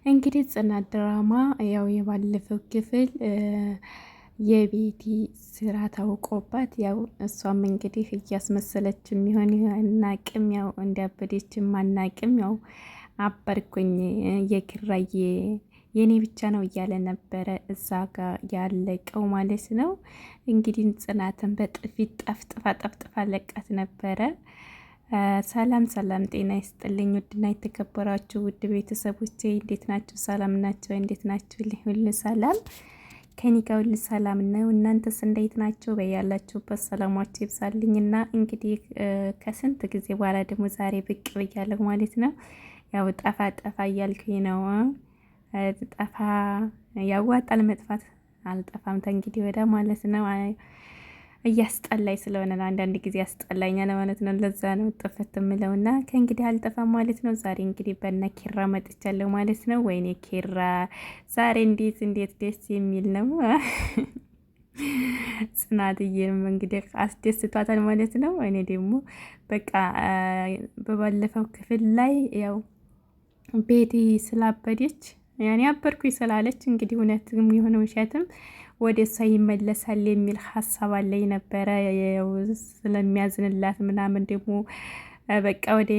እንግዲህ ጽናት ድራማ ያው የባለፈው ክፍል የቤቲ ስራ ታውቆባት ያው እሷም እንግዲህ እያስመሰለች የሚሆን አናቅም፣ ያው እንዲያበደች አናቅም። ያው አበርኩኝ የኪራዬ የኔ ብቻ ነው እያለ ነበረ እዛ ጋር ያለቀው ማለት ነው። እንግዲህ ጽናትን በጥፊ ጠፍጥፋ ጠፍጥፋ ለቃት ነበረ። ሰላም ሰላም፣ ጤና ይስጥልኝ ውድና የተከበራችሁ ውድ ቤተሰቦቼ እንዴት ናችሁ? ሰላም ናቸው? እንዴት ናችሁ? ሁሉ ሰላም ከኔ ጋር ሁሉ ሰላም ነው። እናንተስ እንዴት ናችሁ? በያላችሁበት ሰላማችሁ ይብዛልኝና እንግዲህ ከስንት ጊዜ በኋላ ደግሞ ዛሬ ብቅ ብያለሁ ማለት ነው። ያው ጠፋ ጠፋ እያልኩኝ ነው። ጠፋ ያዋጣል መጥፋት አልጠፋም ተንግዲህ ወደ ማለት ነው። እያስጠላኝ ስለሆነ ነው። አንዳንድ ጊዜ ያስጠላኛል ማለት ነው። ለዛ ነው ጥፍት የምለውና ከእንግዲህ አልጠፋም ማለት ነው። ዛሬ እንግዲህ በነ ኪራ መጥቻለሁ ማለት ነው። ወይኔ ኪራ ዛሬ እንዴት እንዴት ደስ የሚል ነው። ጽናትዬም እንግዲህ አስደስቷታል ማለት ነው። እኔ ደግሞ በቃ በባለፈው ክፍል ላይ ያው ቤቲ ስላበደች ያኔ አበርኩኝ ስላለች እንግዲህ እውነትም የሆነ ውሸትም ወደ እሷ ይመለሳል የሚል ሀሳብ አለኝ ነበረ። ስለሚያዝንላት ምናምን ደግሞ በቃ ወደ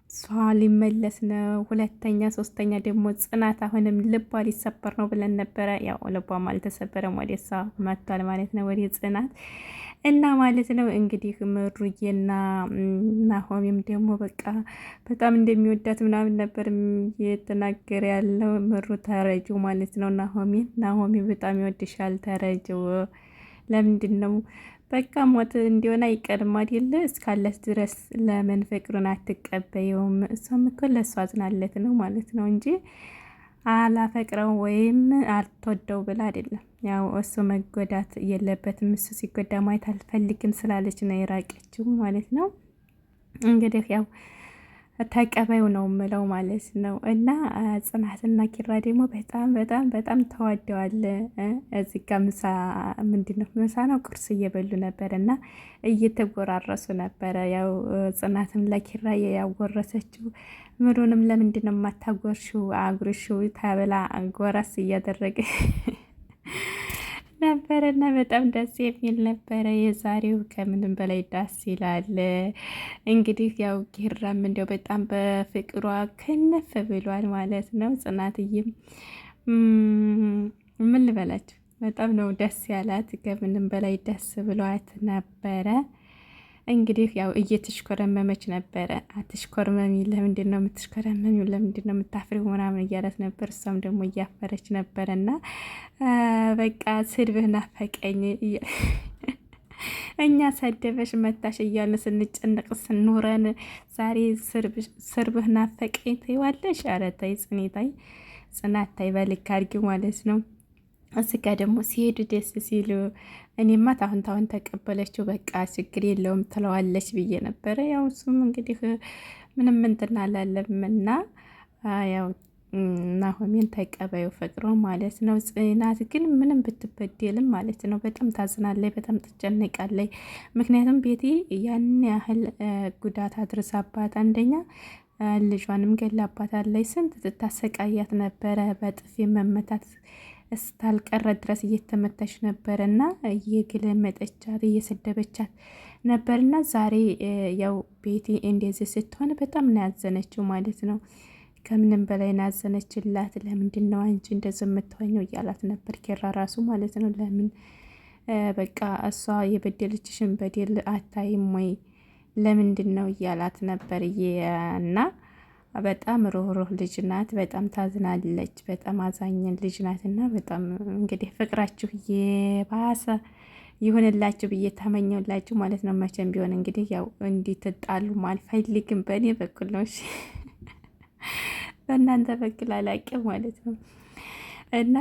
እሷ ሊመለስ ነው። ሁለተኛ ሶስተኛ ደግሞ ጽናት አሁንም ልቧ ሊሰበር ነው ብለን ነበረ። ያው ልቧም አልተሰበረም፣ ወደ እሷ መጥቷል ማለት ነው፣ ወደ ጽናት እና ማለት ነው። እንግዲህ ምሩዬና ናሆሚም ደግሞ በቃ በጣም እንደሚወዳት ምናምን ነበር እየተናገረ ያለው። ምሩ ተረጂው ማለት ነው ናሆሚን። ናሆሚ በጣም ይወድሻል፣ ተረጂው። ለምንድን ነው በቃ ሞት እንዲሆን አይቀርም አይደለ? እስካለች ድረስ ለምን ፍቅሩን አትቀበየውም? እሷም እኮ ለእሷ አዝናለት ነው ማለት ነው እንጂ አላፈቅረው ወይም አልተወደው ብላ አይደለም። ያው እሱ መጎዳት የለበትም፣ እሱ ሲጎዳ ማየት አልፈልግም ስላለች ነው የራቀችው ማለት ነው። እንግዲህ ያው ተቀበዩ ነው ምለው ማለት ነው። እና ጽናትና ኪራ ደግሞ በጣም በጣም በጣም ተዋደዋል። እዚህ ጋ ምሳ ምንድን ነው ምሳ ነው ቁርስ እየበሉ ነበር እና እየተጎራረሱ ነበረ። ያው ጽናትም ለኪራ ያጎረሰችው ምሩንም ለምንድን ነው የማታጎርሽው? አጉርሽው ተብላ ጎረስ እያደረገ ነበረ እና በጣም ደስ የሚል ነበረ የዛሬው። ከምንም በላይ ደስ ይላል። እንግዲህ ያው ኪራም እንደው በጣም በፍቅሯ ክንፍ ብሏል ማለት ነው። ጽናትዬም ምን ልበላችሁ በጣም ነው ደስ ያላት። ከምንም በላይ ደስ ብሏት ነበረ። እንግዲህ ያው እየተሽኮረመመች ነበረ። አትሽኮርመሚ፣ ለምንድን ነው የምትሽኮረመሚው? ለምንድን ነው የምታፍሪው? ምናምን እያላት ነበር። እሷም ደግሞ እያፈረች ነበረ እና በቃ ስድብህ ናፈቀኝ፣ እኛ ሰደበሽ መታሽ እያልን ስንጨነቅ ስንኖረን ዛሬ ስርብህ ናፈቀኝ ትይዋለሽ። ኧረ ተይ ጽኔ ተይ፣ ጽናት ተይ፣ በልክ አድርጊው ማለት ነው። እዚህ ጋ ደግሞ ሲሄዱ ደስ ሲሉ እኔማ ታሁን ታሁን ተቀበለችው በቃ ችግር የለውም ትለዋለች ብዬ ነበረ። ያው እሱም እንግዲህ ምንም እንትን አላለም እና ያው ናሆሜን ተቀበዩ ፍቅሮ ማለት ነው። ጽናት ግን ምንም ብትበደልም ማለት ነው በጣም ታዝናለች፣ በጣም ትጨነቃለች። ምክንያቱም ቤቲ ያን ያህል ጉዳት አድርሳባት አንደኛ ልጇንም ገላባታለች። ስንት ትታሰቃያት ነበረ በጥፊ መመታት እስታልቀረ ድረስ እየተመታች ነበርና እየገለመጠቻት እየሰደበቻት ነበርና ዛሬ ያው ቤቲ እንደዚህ ስትሆን በጣም ነው ያዘነችው ማለት ነው። ከምንም በላይ ናዘነችላት። ለምንድን ነው አንቺ እንደዚህ የምትሆኘው እያላት ነበር ኬራ ራሱ ማለት ነው። ለምን በቃ እሷ የበደለችሽን በደል አታይም ወይ ለምንድን ነው እያላት ነበር እና በጣም ሩህሩህ ልጅ ናት። በጣም ታዝናለች። በጣም አዛኝን ልጅ ናት እና በጣም እንግዲህ ፍቅራችሁ የባሰ ይሁንላችሁ ብዬ ተመኘውላችሁ ማለት ነው። መቼም ቢሆን እንግዲህ ያው እንዲትጣሉ አልፈልግም በእኔ በኩል ነው፣ እሺ በእናንተ በኩል አላውቅም ማለት ነው። እና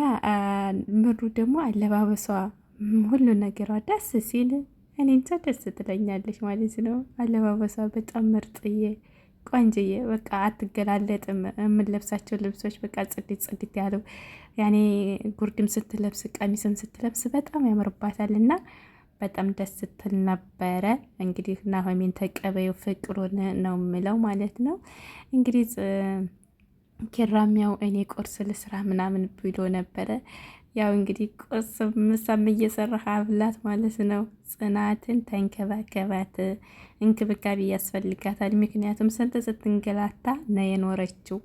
ምሩ ደግሞ አለባበሷ ሁሉ ነገሯ ደስ ሲል እኔ እንጃ ደስ ትለኛለች ማለት ነው። አለባበሷ በጣም ምርጥዬ ቆንጅዬ በቃ አትገላለጥም። የምንለብሳቸው ልብሶች በቃ ጽድት ጽድት ያለው ያኔ ጉርድም ስትለብስ ቀሚስም ስትለብስ በጣም ያምርባታል እና በጣም ደስ ስትል ነበረ። እንግዲህ ናሆሜን ተቀበዩ ፍቅሩን ነው የምለው ማለት ነው። እንግዲህ ኪራም ያው እኔ ቁርስ ልስራ ምናምን ብሎ ነበረ። ያው እንግዲህ ቁርስ ምሳም እየሰራህ አብላት ማለት ነው። ጽናትን ተንከባከባት፣ እንክብካቤ ያስፈልጋታል። ምክንያቱም ስንት ስትንገላታ ነው የኖረችው፣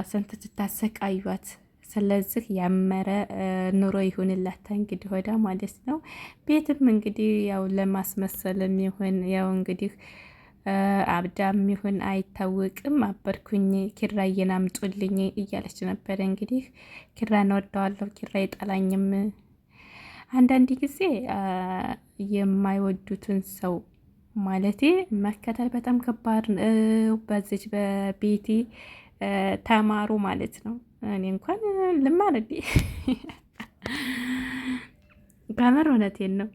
ስንት ስታሰቃዩት። ስለዚህ ያመረ ኑሮ ይሁንላት እንግዲህ ወዳ ማለት ነው። ቤትም እንግዲህ ያው ለማስመሰልም ይሁን ያው እንግዲህ አብዳም ይሁን አይታወቅም። አበድኩኝ ኪራዬን አምጡልኝ እያለች ነበረ። እንግዲህ ኪራን ወደዋለሁ፣ ኪራ አይጠላኝም። አንዳንድ ጊዜ የማይወዱትን ሰው ማለቴ መከተል በጣም ከባድ ነው። በዚች በቤቲ ተማሩ ማለት ነው። እኔ እንኳን ልማር እንዴ ከምር እውነቴን ነው።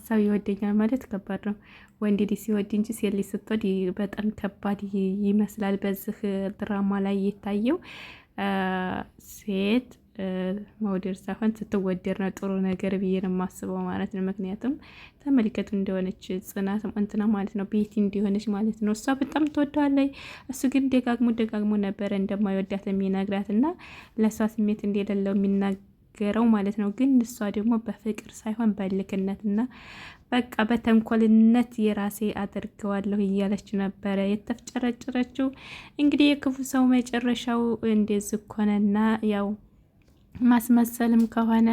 ሰው ይወደኛል ማለት ከባድ ነው። ወንድ ልጅ ሲወድ እንጂ ሴት ልጅ ስትወድ በጣም ከባድ ይመስላል። በዚህ ድራማ ላይ የታየው ሴት መውደድ ሳይሆን ስትወደድ ነው ጥሩ ነገር ብዬ ነው የማስበው ማለት ነው። ምክንያቱም ተመልከቱ እንደሆነች ጽናት እንትና ማለት ነው ቤቲ እንደሆነች ማለት ነው። እሷ በጣም ትወደዋለች፣ እሱ ግን ደጋግሞ ደጋግሞ ነበረ እንደማይወዳት የሚነግራት እና ለእሷ ስሜት እንደሌለው የሚናገረው ማለት ነው። ግን እሷ ደግሞ በፍቅር ሳይሆን በልክነት እና በቃ በተንኮልነት የራሴ አድርገዋለሁ እያለች ነበረ የተፍጨረጨረችው። እንግዲህ የክፉ ሰው መጨረሻው እንደዚህ ሆነና ያው ማስመሰልም ከሆነ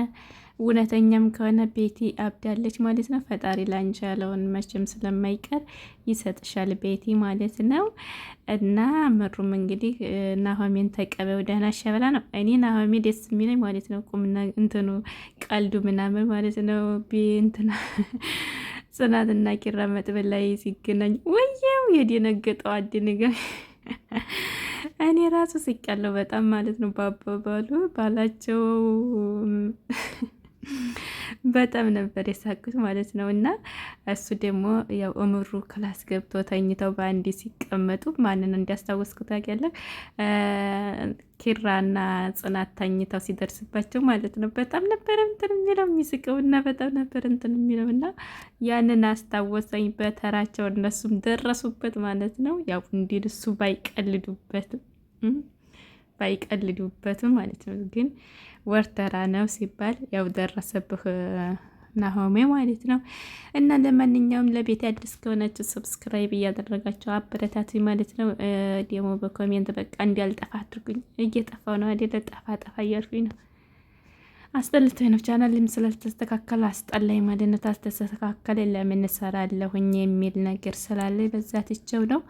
እውነተኛም ከሆነ ቤቲ አብዳለች ማለት ነው። ፈጣሪ ላንቺ ያለውን መቼም ስለማይቀር ይሰጥሻል ቤቲ ማለት ነው። እና ምሩም እንግዲህ ናሆሜን ተቀበው ደህና ሸበላ ነው። እኔ ናሆሜ ደስ የሚለኝ ማለት ነው ቁምና እንትኑ ቀልዱ ምናምን ማለት ነው። እንትና ጽናትና ኪራ መጥበል ላይ ሲገናኝ ወየው የደነገጠው አድንገ እኔ ራሱ ስቄያለሁ በጣም ማለት ነው። በአባባሉ ባላቸው በጣም ነበር የሳቁት ማለት ነው። እና እሱ ደግሞ ያው እምሩ class ገብቶ ተኝተው በአንዴ ሲቀመጡ ማንን እንዲያስታወስኩ ታውቂያለህ? ኪራና ጽናት ተኝተው ሲደርስባቸው ማለት ነው። በጣም ነበር እንትን የሚለው የሚስቀው እና በጣም ነበር እንትን የሚለው እና ያንን አስታወሰኝ። በተራቸው እነሱም ደረሱበት ማለት ነው። ያው እንዲህ እሱ ባይቀልዱበትም ባይቀልዱበትም ማለት ነው። ግን ወርተራ ነው ሲባል ያው ደረሰብህ ናሆሜ ማለት ነው። እና ለማንኛውም ለቤት አዲስ ከሆናችሁ subscribe እያደረጋችሁ አበረታቱኝ ማለት ነው። ደግሞ በ comment በቃ እንዲያልጠፋ አድርጉኝ። እየጠፋው ነው አይደለ? ጠፋ ጠፋ እያልኩኝ ነው። አስጠልቶኝ ነው። ቻናልም ስላልተስተካከለ አስጠላኝ ማለት ነው። ታልተስተካከለ ለምን እሰራለሁኝ የሚል ነገር ስላለ በዛ ትቼው ነው።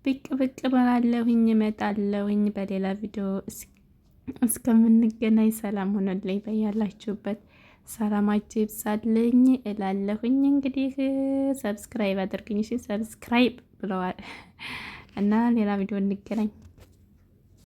ብቅ ብቅ ብላለሁኝ፣ እመጣለሁኝ በሌላ ቪዲዮ እስከምንገናኝ ሰላም ሆኖልኝ በያላችሁበት ሰላማችሁ ይብዛልኝ እላለሁኝ። እንግዲህ subscribe አድርግኝ፣ እሺ subscribe ብለዋል እና ሌላ ቪዲዮ እንገናኝ።